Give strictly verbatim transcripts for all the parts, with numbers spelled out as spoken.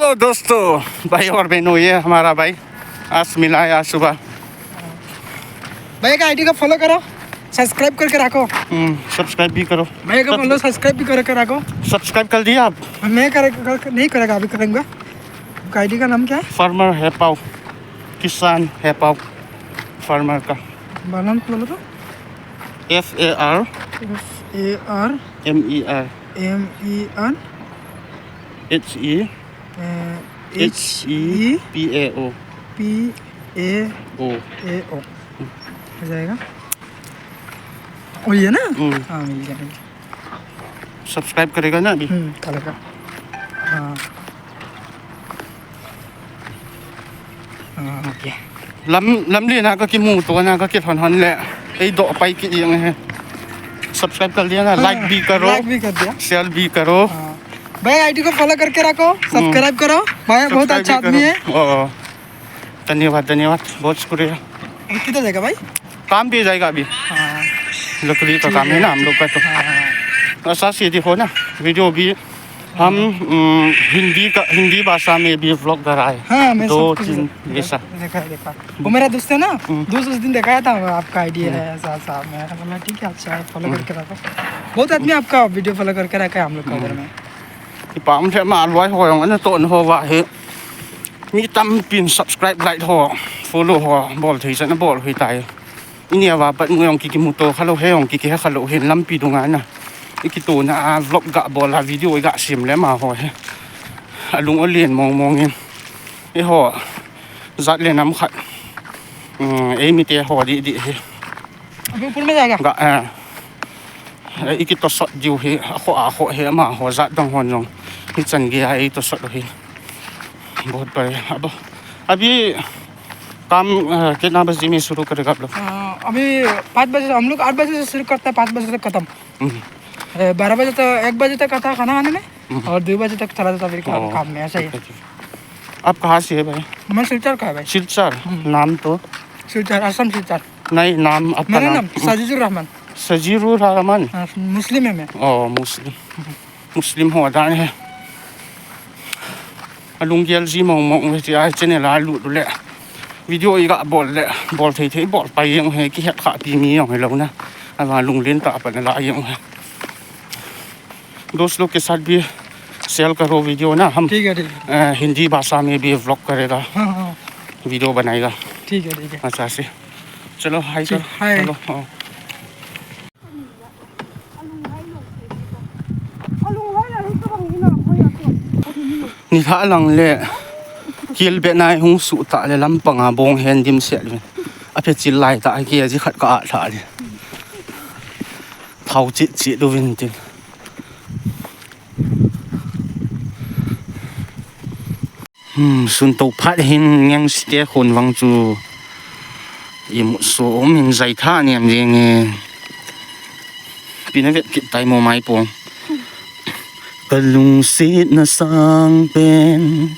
तो दोस्तों, भाई और बहनों, ये हमारा भाई आज मिला है, आज सुबह। भैया का आईडी को फॉलो करो, सब्सक्राइब करके रखो। हम्म, सब्सक्राइब भी करो। भैया का सब- फॉलो, सब्सक्राइब भी करके रखो। सब्सक्राइब कर दिया आप? मैं कर, कर, नहीं करेगा, अभी करूँगा। आपका आईडी का नाम क्या है? फार्मर है पाओ, किसान है पाओ, फार्मर का। बानान बोलो तो। F A R F A R M E R M E R H E H E P A O P A O A O। हो जाएगा। वही है ना? हम्म। हाँ, मिल गया, मिल गया। सब्सक्राइब करेगा ना अभी? हम्म, करेगा। हाँ। हाँ, okay. lam, lamlen a kakimuto na kakilhon hon le eidoh pai kit jeng e. Subscribe कर दिया ना, हाँ, लाइक भी करो, लाइक भी कर दिया। शेयर भी करो। हाँ। भाई, आईडी को फॉलो करके रखो, सब्सक्राइब करो। भाई बहुत अच्छा आदमी है। धन्यवाद, धन्यवाद, बहुत शुक्रिया। किधर जाएगा भाई? काम पे जाएगा अभी। हाँ। लकड़ी का काम है ना हम लोग का तो। हाँ। ऐसा सीधी हो ना, वीडियो भी हम, हम्म, हिंदी का, हिंदी भाषा में भी व्लॉग कर रहा है। हाँ, मैं दो, तीन, ऐसा। देखा है, देखा। वो मेरा दोस्त है ना, हम्म। दोस्त उस दिन दिखाया था आपका आईडी है, ऐसा, ऐसा। मैं बोला, "ठीक है, अच्छा है, फॉलो करके रखो।" बहुत आदमी आपका वीडियो फॉलो करके रखा है हम लोग का उधर में। Ipa um thei ma loi ho jong ana toh ho va hi. Mi tampin subscribe, like ho, follow ho bol thei chan abol hoi tai. Ineo va pat mu jong ki kimuto khalou, he jong ki kihe khalou hin lampi dunga na. Ikitona a vlog ga bol a video iga sem le amaho hi alung alen mong mong in. Eiho jat le nam khat. Eimite ho didi hi. अभी ऊपर में जाएगा? Ga, eh. Ikitosot diu hi, akhoh, akhoh hi, amaho jat dang hon jong hichan geiya eitosot u hi. बहुत बढ़िया। अब अभी काम, अ, कितना बजे में शुरू करेगा आप लोग? अ, अभी पाँच बजे से, हम लोग आठ बजे से शुरू करते हैं, पाँच बजे तक खत्म। हम्म। अ, बारह बजे तक, एक बजे तक आता है खाना खाने में, हम्म। और दो बजे तक चला जाता है फिर काम, ओ, काम में, ऐसा ही है। ठीक है, ठीक है। आप कहाँ से है भाई? मैं सिलचर का है भाई। सिलचर? हम्म। नाम तो? सिलचर, असम सिलचर। नहीं, नाम आपका मेरा नाम? नाम सजीजुर रहमान। सजीरुर रहमान? हाँ, मुस्लिम है मैं। ओ, मुस्लिम। हम्म। Muslim ho dan hi. Alunggel ji mong mong ve ti a channel a lut u le. Video iga bol le, bol thei thei bol pai jeng u hi, kihet khah pi mi jong hilou na. Ama lunglen tah a pan ala jeng u hi. दोस्त लोग के साथ भी शेयर करो वीडियो ना, हम, ठीक है, ठीक है। अ, हिंदी भाषा में भी व्लॉग करेगा, हाँ, हाँ। वीडियो बनाएगा। ठीक है, ठीक है। अच्छा से। चलो, हाय ठीक, करो। हाय। हेलो, हाँ। Nilhah lang le, kilbeh nai hung suh tah le lampang a bong hen dimset uvin. Aphe chil lai tah, kei a ji khat ka ah lhah le. Thao chit chit uvin tin. Hmm, sun to phat hin Ngengsi te khon vang chu imu so um in jai tha niam jeng e. Pi na vet kit tai mo mai pong. Ka lungsetna sang pen,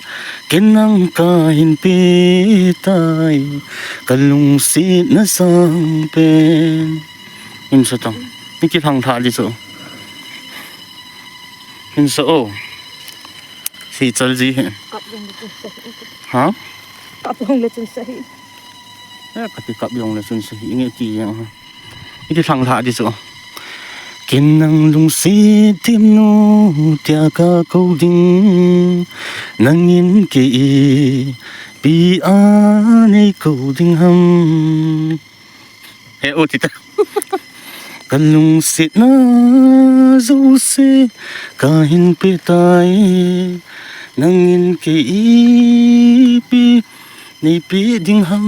ken nang ka hin pe tai. Ka lungsetna sang pen. Hin sa tang. Ni ki thang tha di so. Hin sa o. Sei chal ji hi. Kap jong le chun sahi. Ha? Kap jong le chun sahi. Eh, kati kap jong le chun sahi. Inge ti jeng ha. Iti thang lha di chu. Ken nang lungset thim nu tia ka ko ding. Nangin kei ipi a nei ko ding ham. He u ti ta. Ka lungsetna jouse ka hin pe tai. Nangin kei ipi nei pe ding ham.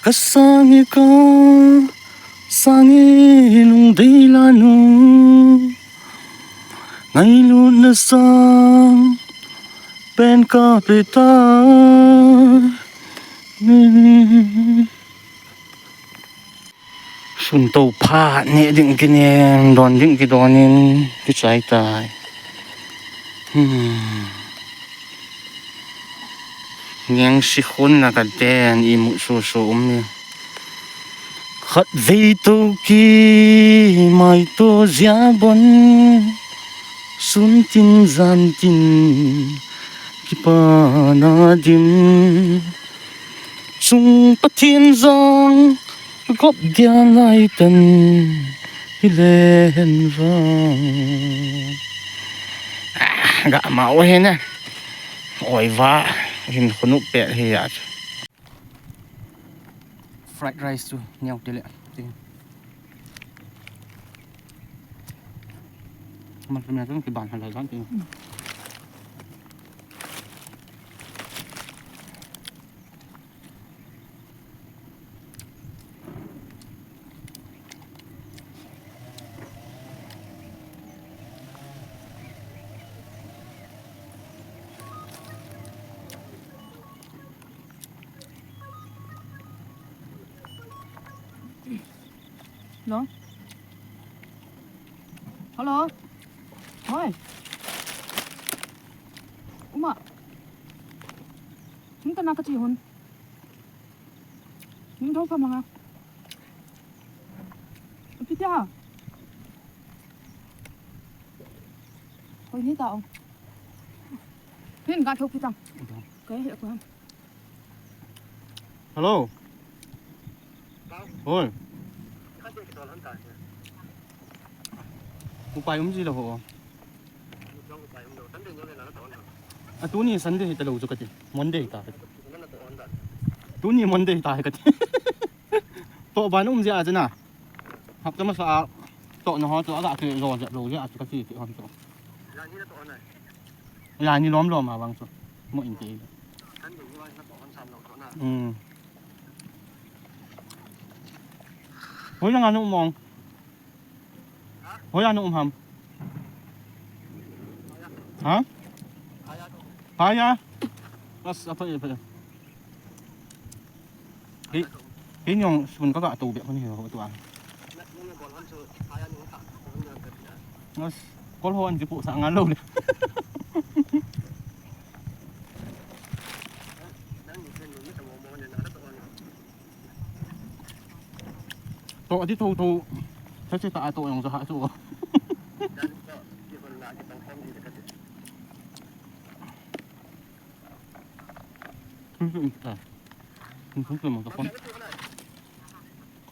Ka sang e, ka sang e, lungdei la nu. Ngailutna sang pen ka pe tai. Sun to phat neh ding kinem, don ding kidon in, kichai tai. Hmm. Ngengsi khun na ka den imu so so um ni. Khatvei to ki mai to jia bon. Sun tin jan tin kipana dim, chung Pathen jong gop dia lai tan hile hen vang. Ah, ga ma o hen a. Oi va, hin khunu pe hi ya. Fried rice chu neo te le. Te. Mal pe me chu kiban halai dan te. Hello? Hello? Hoi. Uma. Hing ta na ka chi hun. Hing thong pha manga. Pi ta. Hoi ni ta o. Hin ga thok pi ta. Ka he ko. Hello. Hoi. Upai um ji lo ho. A tuni Sunday hi ta lo chu kati. Monday ta kati. Tuni Monday ta kati. To ban um ji a chana. Hapta masa a to na ho to aga ke lo ja lo ja chu kati ti hon to. Ya ni lom lom a vang chu. Mo in te. Hmm. Hoi na nga nu mong. Hoi ya nu um ham. Ha? Haya. Bas apa ya apa ya. Hi, hi nyong sun ka ka tu be hon hi ho tu a. Nas, kol ho an ji pu sa nga lo le. To adi to to. Sa se ta to yong sa ha chu.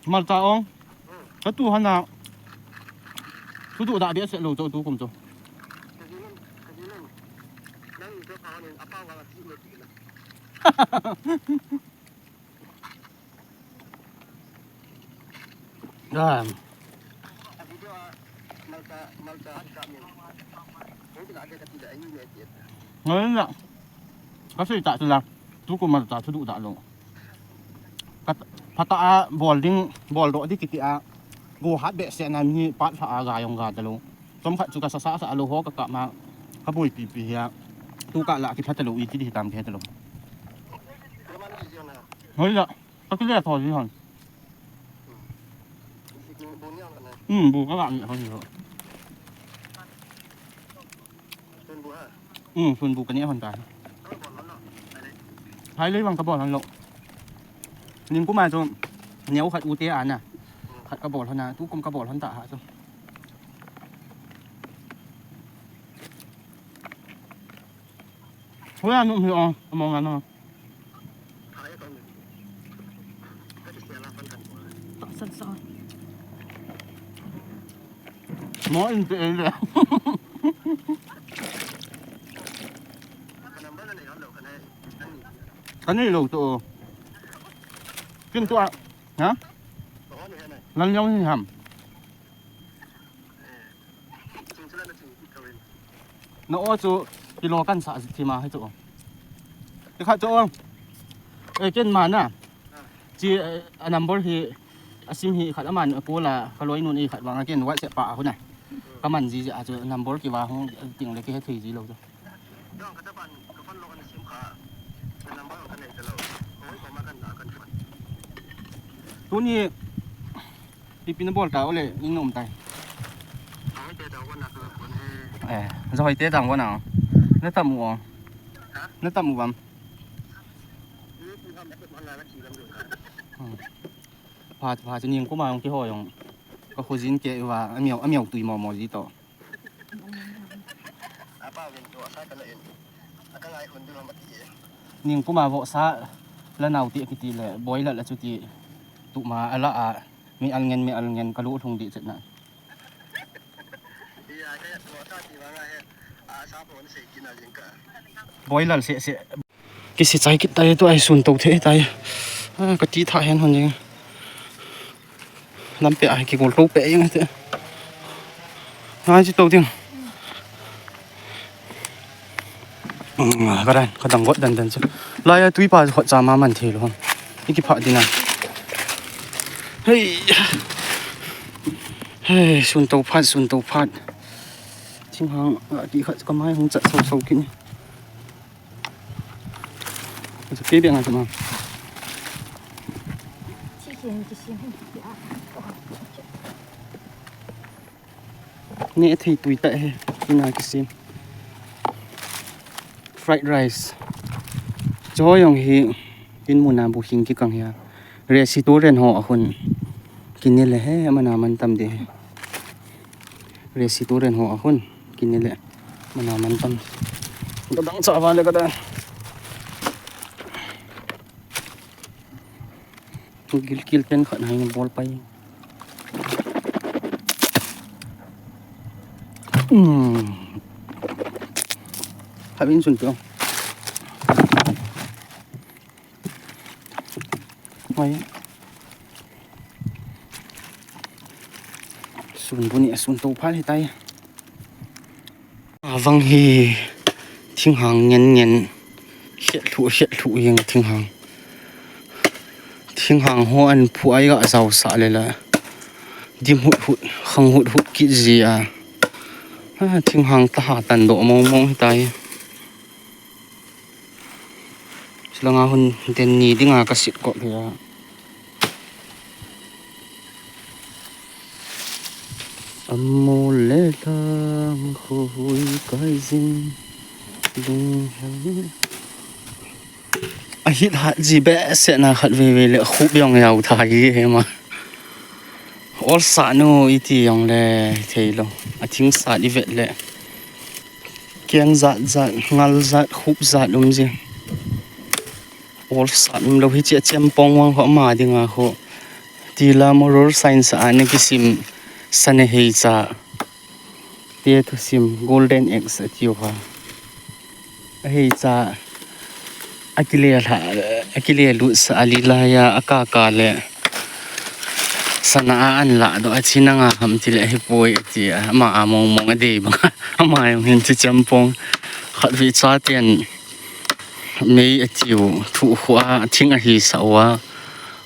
Malta ong. Ka tu hana. Tu tu da bia se lo to tu kum to. Ram. Ngai na. Ka sei ta tu la. Tu ko Malta tu du da lo. Ka pha ta a bol ding, bol do di kiti a. Go hat be se na mi pat pha a ga yong ga da lo. Chom khat chu ka sa sa sa lo ho ka ka ma. Ka boi pi pi hia. Tu ka la ki pha ta lo i ti di tam ke ta lo. Hoi la. Ka kile tho ji hon. Hmm, bu ka la ni hon lo. Hmm, sun bu ka ni hon ta. Hai le bang ka bol hon lo. Ning ku ma chu neo khat u te a na. Khat ka bol hon na, tu kum ka bol hon ta ha chu. Hoi a nu mi ong, among a no. Sa sa. Mo in te le. Ka nei lo to. Kin to a. Ha? Lan yong hi ham. Na o chu kilo kan sa thima hi chu. Ti kha chu. E ken ma na. Chi, eh, a number hi a sim hi khat aman a ko la ka loi nun i khat vang a ken WhatsApp pa a huna. Ka man ji a chu number ki va hung ting le ki he thei ji lo chu. Tuni ipi na bol ta ole, ning na um tai. Eh, Jahoi te dang wana. Na tam u o. Na tam u bam. Hmm. Pha, pha chu ning kuma jong kihoi jong. Ka khojin ke va, amiao, amiao tui mo mo ji to. Ning puma vohsa la nau ti kiti le, boiler la chuti tuma ala a, mi alngen, mi alngen ka lu lhung di chetna. Boiler se se. Kisi chai kit tai tu ai sun to the tai. Ah, ka ti tha hen hon jing. Lampi a kigol to pe jing te. Ngai chi to ding. Ka dan, ka dang got dan dan chu. Lai a tui pa hot cha ma man thei lo. I kipha dina. Hei. Hei, sun to phat, sun to phat. Thinghang, a ki khat ka mai hung chat so so kini. Chu kei bia ngai chu ma. Chi khen kisim hi ti a. Ne thei tui ta he, ina kisim. Fried rice. Cho jong hi, in muna bu hing kikang hia. Restaurant ho a hun. Kini le he, mana man tam de he. Restaurant ho a hun. Kini le, mana man tam. Ka dang cha va le ka dan. Gilkil pen khat hai na bol pai. Hmm. Habin sun pyo. Mai. Sun bu ni sun to phal hi tai. Avang hi thinghang ngen ngen, hiat lhu, hiat lhu jeng thinghang. Thinghang ho an phu ai ga zau sa le la. Dim hut hut, khang hut hut kit ji a. Ah, thinghang ta ha tan do mong mong hi tai. Silanga hun den ni dinga ka sit kop hi a. Amol le thang kho hui kai jing lung hel. A hit hat ji be se na khat ve ve le khup jong yau tha hi he ma. Ol sa nu i ti jong le thei lo. A thing sat i vet le. Kiang zat zat, ngal zat, khup zat um ji. Ol sat um lo hi chi a chempong vang ho ma dinga ho. Tila moral science a na kisim sana hei cha. Te thusim golden eggs a tiu ha. A hei cha a kile lha, a kile lut sa a lila ya a ka ka le. Sana a an la do a china nga ham ti le hi poi ti a ma a mong mong a dei bang. A ma yong hin chi chempong. Khat vi cha ten. Mei a tiu, thu khu a, thing a hi sa u a,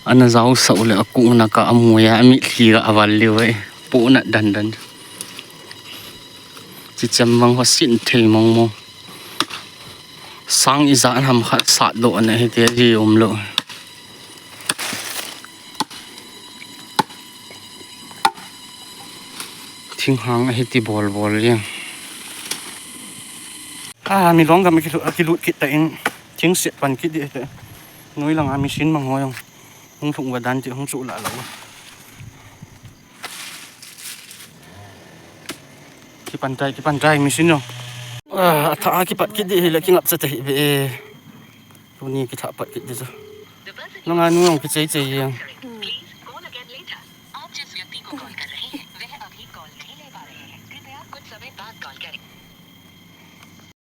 ana zau sa u le a kung na ka a mui a, a mit thli ka a val liu e, pu na dan dan. Chi chem vang ho sin thei mong mong. Sang i za ham khat sat do na hi te ji um lo. Thinghang a hi ti bol bol jeng. A, mi long gam a kilut, a kilut kit ta in, thing set pan kit di te. Noi langa machine mang ho jong. Hung thung va dan ti hung chu la lo. Kipan tai, kipan tai machine jong. A, a tha a kipat kit di hi le kingap cha ta hi ve. Tuni kitha pat kit di chu. Nanga nu jong kichei chei jeng.